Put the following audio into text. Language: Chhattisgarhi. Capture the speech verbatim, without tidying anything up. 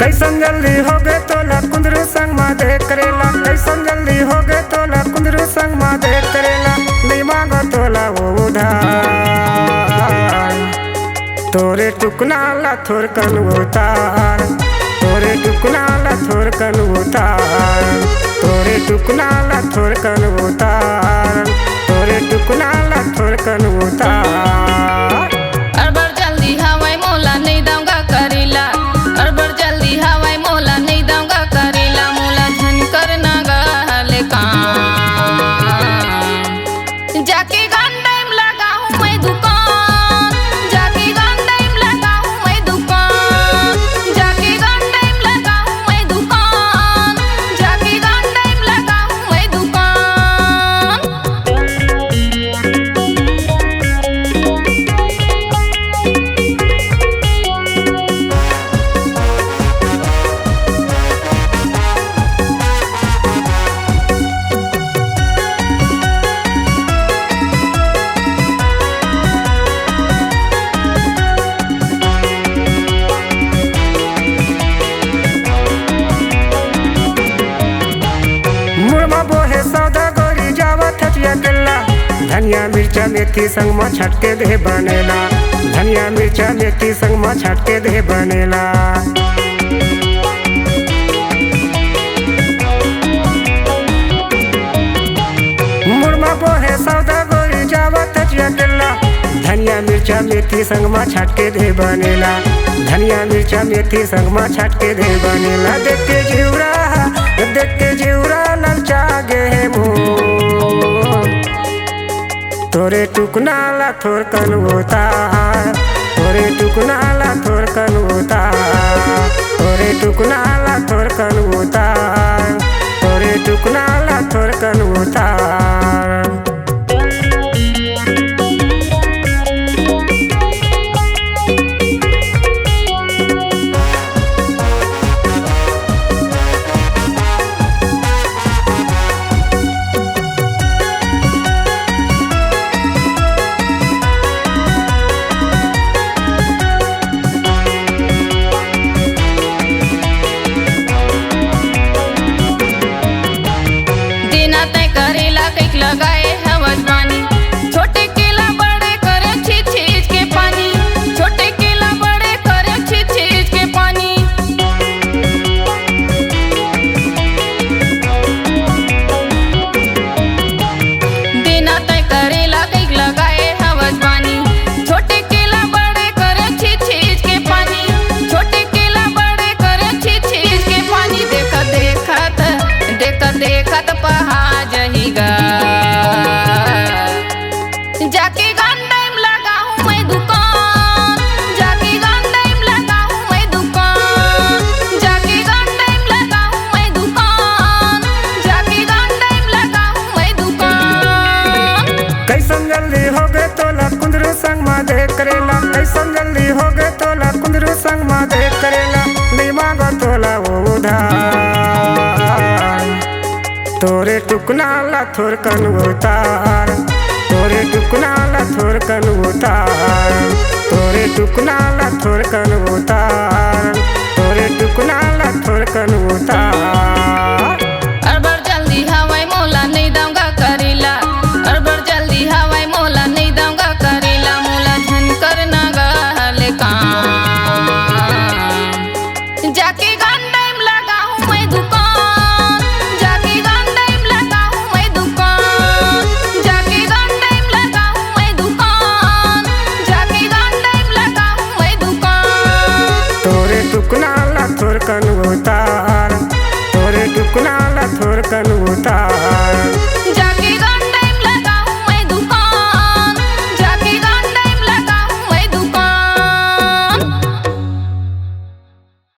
कैसन जल्दी होगे तोला कुंदरू संग मा देख करेला, कैसन जल्दी होगे तोला कुंदरू संग मा देख करेला, नइ मांगो तोला वो उधार। तोरे टुकना ला थोरकन उतार, तोरे टुकना ला थोरकन उतार, तोरे टुकना ला थोरकन उतार, तोरे टुकना ला थोरकन उतार। अड़बड़ जल्दी हवय मोला नइ दंगा करेला, अड़बड़ जल्दी हवय मोला नइ दंगा करेला, मोला झन करना गा हले काम। जाके गंडई म लगाहूं मैं दुकान, जाके गंडई म लगाहूं मैं दुकान, जाके गंडई म लगाहूं मैं दुकान, जाके गंडई म लगाहूं मैं दुकान। मुड़मा बोहे सौदा गोरी जावत हचिया केला, धनिया मिर्चा मेथी संग म छटके दे बनेला, धनिया मिर्चा मेथी संग म छटके दे बनेला। मुड़मा बोहे सौदा गोरी जावत हचिया केला, धनिया मिर्चा मेथी संग मा छटके दे बनेला, धनिया मिर्चा मेथी संग मा छटके दे बनेला। देख के जिउरा, देख के जिउरा ललचा गे हे मोर। तोरे टुकना ला थोरकन उतार, तोरे टुकना ला थोरकन उतार, तोरे टुकना ला थोरकन उतार, तोरे टुकना ला थोरकन उतार। देना तय करेला कइक लगाए हवस बानी, छोटे केला बड़े करे छींच छींच के पानी, छोटे केला बड़े करे छींच छींच के पानी। देना तय करेला कइक लगाए हवस बानी, छोटे केला बड़े करे छींच छींच के पानी, छोटे केला बड़े करे छींच छींच के पानी। देखत देखत, देखत देखत पहा जही गा। जाके गंडई म लगाहूं मैं दुकान, जाके गंडई म लगाहूं मैं दुकान, जाके गंडई म लगाहूं मैं दुकान, जाके गंडई म लगाहूं मैं दुकान। कैसन जल्दी होगे तोला कुंदरू संग मा देख करेला, कैसन जल्दी होगे तोला कुंदरू संग मा देख करेला, नइ मांगो तोला वो उधार। तोरे टुकना ला थोरकन उतार, तोरे टुकना ला थोरकन उतार, तोरे टुकना ला थोरकन उतार, तोरे टुकना ला थोरकन उतार। अड़बड़ जल्दी हवय मोला नइ दंगा करेला, अड़बड़ जल्दी हवय मोला नइ दंगा करेला, मोला झन करना गा हले काम। जाके गंडई म लगाहूं मैं दुकान, जाके गंडई म लगाहूं मैं दुकान, जाके गंडई म लगाहूं मैं दुकान, जाके गंडई म लगाहूं मैं दुकान। तोरे टुकना ला थोरकन उतार, तोरे टुकना ला थोरकन उतार।